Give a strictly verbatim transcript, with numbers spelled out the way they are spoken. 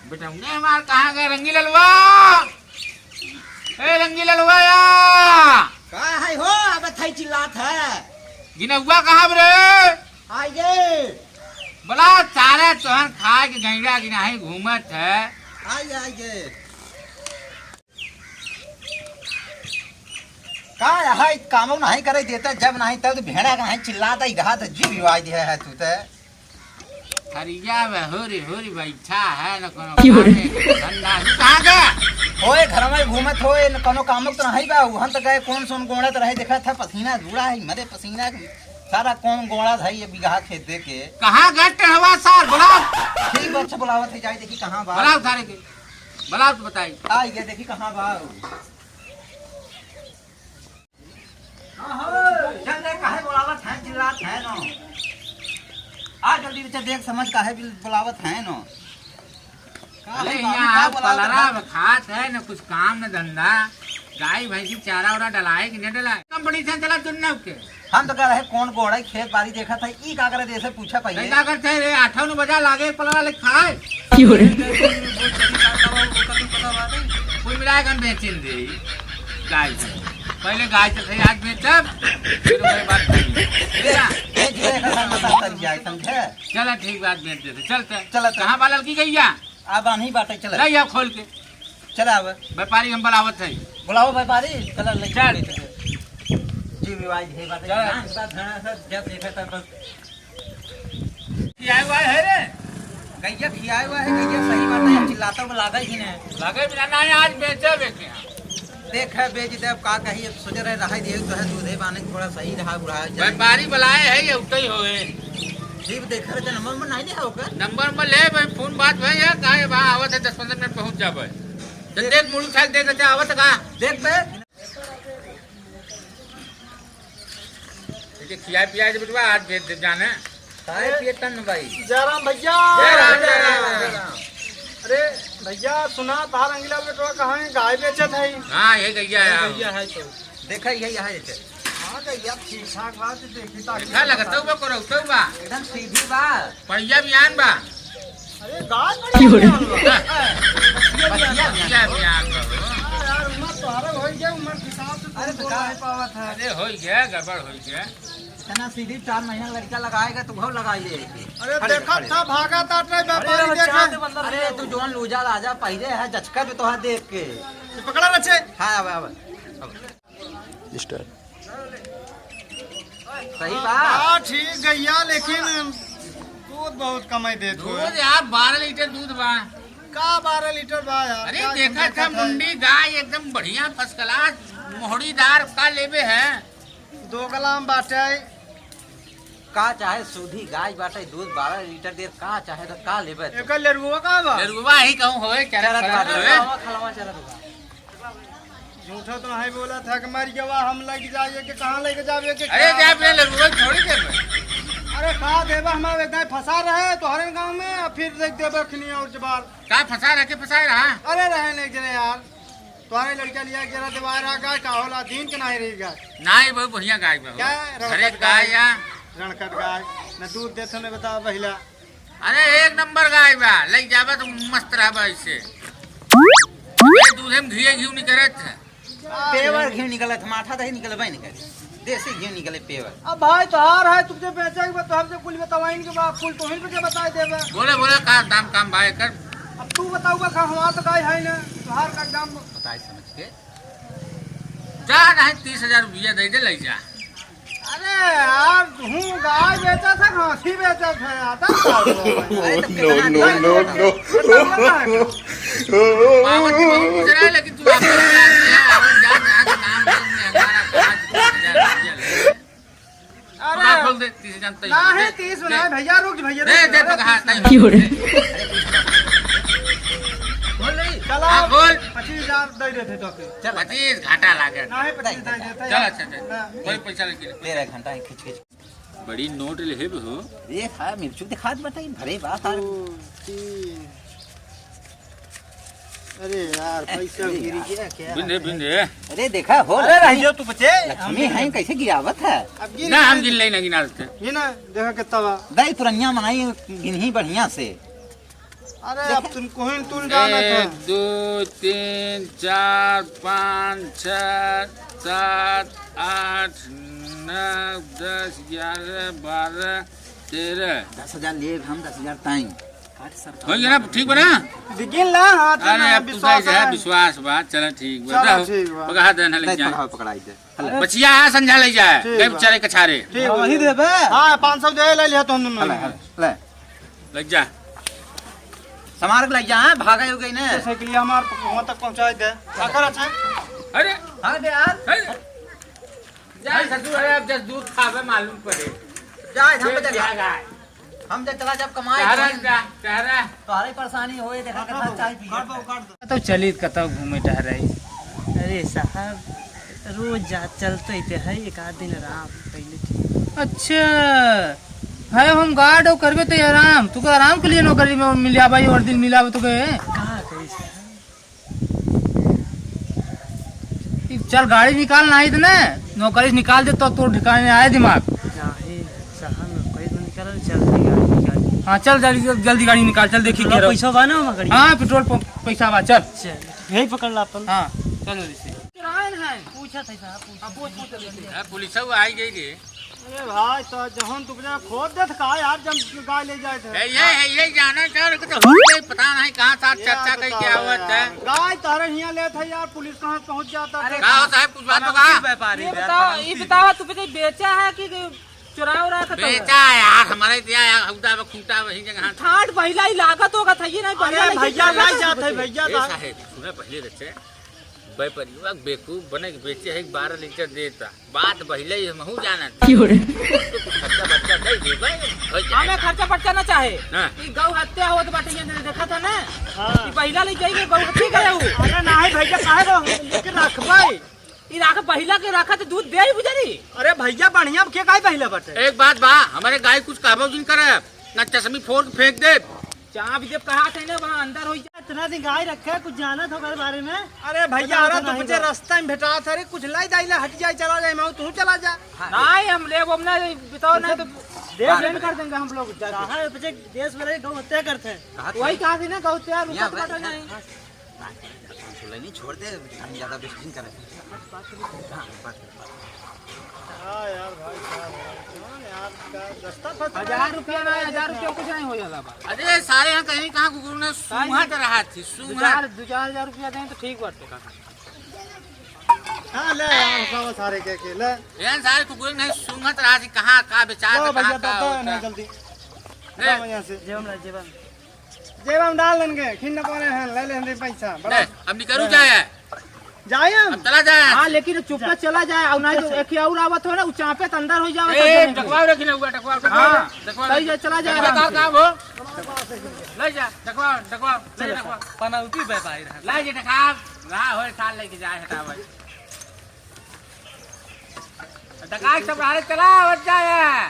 बेटा, उन्हें हमार कहाँ गए रंगी ललवा? ए रंगी ललवा या! का है हो? अब थाई चिल्लात है। गिनौवा कहाँ रे? आइए। बोला सारे तोहन खाए के गैंडा गिनाही घूमत है। आइए, आइए। का है, कामो नहीं करे देता, जब नहीं तब तो भेड़ा का नहीं चिल्लाता ही रहा था, जी भिवाई दिया है तू तो। हरिया में होरी होरी बैठा है, न कोनो क्यों रे? काम है, धंधा। तू कहाँ गया? होए, घर में घूमत होए, न कोनो कामो तो नहीं बा, उहन तो गए, कौन सोन गोड़त रहे, देखा था पसीना जुड़ा है, मरे पसीना, सारा कौन गोड़ा है ये बीघा खेत दे के। कहाँ गए टहवा सार, बुलाओ। ठीक बा, अच्छा बुलावत है, जाए देखी कहाँ बा। बुलाओ सारे के, बुलाओ तो बताई। आ, ये देखी कहाँ बा। हाँ, हाँ, चल रे, काहे बोलावत है, चिल्लात है नो? आ जल्दी बच्चा, देख समझ काहे बिल-, बोलावत है नो? का अरे है बाबू, यहाँ का बोलावत पलरा है? खात है न, कुछ काम न धंधा, गाय भैंसी चारा उरा डलाए कि नहीं डलाए? कंपनी से चला तुम ना के। हम तो कह रहे कौन गोड़े खेत बाड़ी देखा था, ई का करे जैसे पूछा पहिले। का करते रे, आठौ न बजा लागे पलरा ले खाए। क्यों रे? कोई मिलाए गन बेचिन दे गाय से। पहले गाय से सही आज बेचब, फिर ओकरे बाद खाई। ठीक है? बेच दे, एकर मदद कर जाए, समझे? चला ठीक बात, बेच देते। चलते। चलते। कहाँ बा लड़की गैया? आ बान्ही बाटे, चला। ले आओ खोल के। चला अब। व्यापारी हम बुलावत है। बुलाओ व्यापारी, चला ले चल। जी विवाह है बाटे। चल। धान सा, धान सा, जब देखा था बस। खियाए हुआ है रे? गैया खियाए हुआ है, गैया सही बात है, चिल्लाता हुआ लागे ही नहीं। लागे बिना ना, आज बेचे बेचे। देख है, बेच दे, अब का कही, अब सोचे रहे, रहाई दिए, तो है दूधे बाने थोड़ा सही रहा, बुढ़ा जाए। व्यापारी बुलाए है, ये उतई होए। जीव देख रहे थे, नंबर में नहीं लिया होगा। नंबर में ले भाई, फोन बात भाई है, काहे बा, आवत है, दस पन्द्रह मिनट पहुँच जाबे। तो देख, मुड़ी उठा के देख, अच्छा, आवत का? देख बे। देखिए, खियाए पियाए दे बेटवा, आज भेज दे जाने। काहे पिए तन भाई? जयराम भैया। जयराम, जयराम, जयराम। अरे भैया, सुना, तार रंगीलाल बेटवा कहाँ है? गाय बेचत है। हाँ, ये गैया है। गैया है तो। देखा, ये यहाँ है। हाँ, गैया ठीक ठाक बात, देखी ताकि देखा, लगता हुआ, करौता हुआ। एकदम सीधी बा। पहिया भी आन बा। अरे, गाय बड़ी क्यों रे? आन बा। बसिया भी आन बा। बसिया भी आन बा। हाँ यार, उम्र तोहरा हो गया, उम्र के हिसाब से अरे, तुम तो बोल का नहीं पावत है। अरे, हो गया, गड़बड़ हो गया। इतना सीधी चार महीना लड़का लगाएगा तो घाव लगाइए। अरे खड़े, देखा खड़े। था, भागा था, ट्राई अरे, व्यापारी वो देखा। चांद बंदर अरे, तू जोन लूजा राजा पहले है, जचका भी तोहा देख के। ये पकड़ा रचे। हाँ, अब, अब, अब। Start। सही बा। हाँ, ठीक गैया, लेकिन दूध बहुत कमाई देत हो। दूध यार, बारह लीटर दूध बा। का बारह लीटर बा यार? अरे, का देखा था, मुंडी गाय एकदम बढ़िया, first class, मोहड़ीदार, का लेबे है? दो गलाम बाटे। का चाहे सूधी गाय बाटे, दूध बारह लीटर दे, का चाहे तो का लेबे तो? एकर लेरुआ का बा? लेरुआ ही कहूँ होए, चरत चरत परत बाटे। होए। खलवा, खलवा चरत बा। झूठा तो नहीं बोला था कि मर गवा, हम लग जाइए कि कहाँ लेके जावे कि अरे क्या जा बे, लेरुआ छोड़ी देबे। अरे का देबे, हमारे एकदम फंसा रहे तोहरे गाँव में, अब फिर देख देबे खिनी और जबार। का फंसा रहे, के फंसाए रहा? अरे रहे नहीं जरे यार। तोहरे लड़का लिया के जरा देवाय रहा गाय का होला, दिन के नाही रही गाय। नाही, बहुत बढ़िया गाय बा हो। क्या? घरे रणकट गाय गाय। या। रणकट गाय। न दूध देत हो, न बतावा बहिला। अरे एक नंबर गाय बा, लई जाबा तो मस्त रहबा ऐसे। ये दूधे में घी घी निकरत है। पेवर घी निकलत, माठा दही निकलबे नहीं करे। देसी घी निकले पेवर। अब भाई तोहार है, तुमसे बेचे के बाद तो हमसे कुल बतावाइन के बाद कुल तो हिल के बताए देबे। बोले, बोले, का दाम काम भाई कर। अब तू बताऊबा का, हमार तो गाय है ना, तोहार का दाम। बताए समझ के। जा नहीं, तीस हजार रुपया दे दे, ले जा। अरे यार, तू गाय बेचा था, घासी बेचा था यार, तब का हुआ भाई? अरे, तो No, कितना no, no, no। पावन जी बहुत कुछ रहा है, लेकिन तू आपको बता दिया, आपन जान, जान के नाम ले, हमारा पाँच हजार रुपया ले। अरे, पकड़, खोल दे, तीस हजार तय हो नहीं, गए। तीस दे। नहीं, भैया, रुक, भैया, दे, रुक, दे, अरे, पकड़, तीस तय नहीं। हो गए। खोल नहीं। चलो, हाँ, खोल। पच्चीस हजार दे देते तो फिर। चल, पच्चीस घाटा लागे। नहीं, पच्चीस दे देते चल, यार। अच्छा, अच्छा। हाँ। कोई पैसा लेके नहीं। तेरह घंटा ही खिच खिच। बड़ी नोट लेहे हो। देख, हाँ, मिर्चू दिखात बताई, भरे बा सारे। दो, तीन। अरे यार, पैसा अरे गिर यार। गया क्या? बिंदे, बिंदे। अरे देखा हो, अरे लक्ष्मी, रहियो तू बचे। लक्ष्मी है, कैसे गिरावत है? अब गिन ना, हम गिन ले, ना गिना लेते। ये ना, देखा कितना बा। दाई पुरनिया मनाई, गिनही बढ़िया से। अरे, अब तुमको ही तुल जाना था। एक, दो, तीन, चार, पाँच, छः, सात, आठ, नौ, दस, ग्यारह, बारह, तेरह। दस हजार लेब हम, दस हजार ताई। हो गया ना, ठीक बा ना? गिन ला, हाँ, तो अरे, ना, अब तू विश्वास जाए, है। विश्वास बा, चला ठीक बा। चला, रहो। ठीक बा। पकड़ा दे ना, ले ले, जाए। पकड़ाओ, पकड़ाई दे। हले। बचिया है, संझा ले जाए। ठीक गए बा। बेचारे कछारे। ठीक बा। वही देबे। हाँ, पाँच सौ दे, ले लिया तुम दोनों। हले, हले, ले। लग जा। संभार के लग जा, हाँ, भागा हो गई ना। तो साइकिलिया हमार वहाँ तक पहुँचा दे। आकर अच्छा। अरे। हाँ, दे यार। अरे। जा ससुर, अरे अब जस दूध खावे मालूम पड़े। जा, हम देख जा, जा। जा। हम जब चला जब कमाए ठहरा तो जा, ठहरा। तोहरे परेशानी होए, देखा काट दो, कितना चाय पिए। काट दो, काट दो। तो चली कतौ घूमे टहरे। अरे साहब, रोज जा चलते ते है, एक आध दिन आराम पहले ठीक। अच्छा, है होमगार्ड और करबे तो आराम, तुका आराम के लिए नौकरी में मिला भाई, और दिन मिला तुके। का करी साहब? ई चल गाड़ी निकाल, नाहीं तो ना नौकरी से निकाल दे तो तोर ठिकाने आए दिमाग। नाहीं, साहब, नौकरी से निकाल, जल्दी गाड़ी निकाल। हाँ, चल जल्दी, जल्दी गाड़ी निकाल, चल देखी पेट्रोल के रहो। पैसा बा ना ओमा गाड़ी? हाँ, पेट्रोल प-, पैसा बा, चल। चल, यही पकड़ ला अपन। हाँ, चल जल्दी से। चुराए ना है। पूछा था साहब, पूछा। हाँ, पूछ, पूछ, पूछ। ए, पुलिस आई गई रे। अरे भाई, तो जहन तू बजा खोद देत का यार, जब गाय ले जाए थे। ए, ये है, ये जाना चाह रहे तो हो गई, पता नहीं कहाँ साथ ये चर्चा यार कहीं बताओ क्या हुआ यार। था। गाय तारे हियाँ ले थे यार, पुलिस कहाँ पहुँच जाता अरे था। का हो साहब, कुछ बात तो कहा? व्यापारी ये है, बताओ, पता ये नहीं। बताओ, तू बेचे बेचा है कि चुरा उरा के तो बेचा है यार, हमारे दिया यार, हौदा में खूंटा वही जगह। ठाट बहिला ही लागत होगा था, ये नहीं अरे बहिला लेके भैया, चला ले था। जाते भैया ए था। साहेब, सुने पहले बच्चे, व्यापारी बेवकूफ बने के बेचे है, बारह लीटर देता। बात पहिले ही हमहू जानत। क्यों रे? तो कुछ खर्चा बर्चा नहीं देबे, हो जाए। हमें खर्चा बर्चा ना चाहे। हाँ। ई गौ हत्या होत बाटे, ये देखा था ना? हाँ। ई पहिला ले जाइए, गौ हत्या करे हु। अरे नाही भैया, काहे को लेके रखबे? ई राख पहिला के रखा तो दूध दे ही बुझारी। अरे भैया, बढ़िया के काहे पहिला बाटे? एक बात बा, हमारे गाय कुछ कहबो जिन करे, ना चश्मी फोड़ के फेंक दे। चाप जब कहा थे ना, वहाँ अंदर हो जा। इतना दिन गाय रखे, कुछ जानत हो ओकर बारे में? अरे भैया, पता अरे होता तू नहीं मुझे बा। रास्ता में भेटा था, अरे कुछ लाई दाई ला, हट जाए, चला जाए, मैं तू चला जा। नहीं, हम ले वो ना, बताओ ना तो देश बंद कर देंगे हम लोग जाके। कहाँ है बच्चे, देश में रहे, गौ हत्या करते हैं। वही कहा थी ना, गौ हत्या रुका यहाँ तो बटा भाई, नहीं। हाँ, हाँ, हाँ, सुन ले, नहीं छोड़ दे, हम ज्यादा बेइज्जती करें। हाँ, बात कर। हाँ यार भाई, क्या बात है? हाँ यार, का दस्ता फंसा हजार है। रुपया ना, हजार रुपया कुछ नहीं हो जाला बा। अरे सारे यहाँ कहीं कहाँ कुकुर ने सूंघत रहा थी, दो सूंघत। चार, दो चार हजार रुपया दें तो ठीक बाटे। हाँ, ले यार, सब सारे के, के, ले। यार सारे कुकुर नहीं सूंघत रहा थी, कहाँ का बेचार लो था, भैया, कहाँ का दो, दो, होता। ना जल्दी। ले। दो यहाँ से। जेबम ला, जेबम। जेबम डाल देंगे, खिन न पड़े हैं, ले ले हमरे पैसा, बड़ा। ले, अब निकलू जाए। जाए हम? अब चला जाए। हाँ, लेकिन चुपचाप चला जाए, और नहीं तो एक ही और आवत हो ना, उ चापे त अंदर हो जावे ए, सब जने के। टकवाओ रखी ना हुआ, टकवाओ, टकवाओ, हाँ, टकवाओ। सही है, चला जाए आराम से। काम हो। ले जा, टकवाओ, टकवाओ, ले जा, टकवाओ। पनौती व्यापारी रहा। ले जा, टकवाओ। रहा होए, साल लेके जाए, हटावे। टकवाओ, सब रहा, चला, और जाए।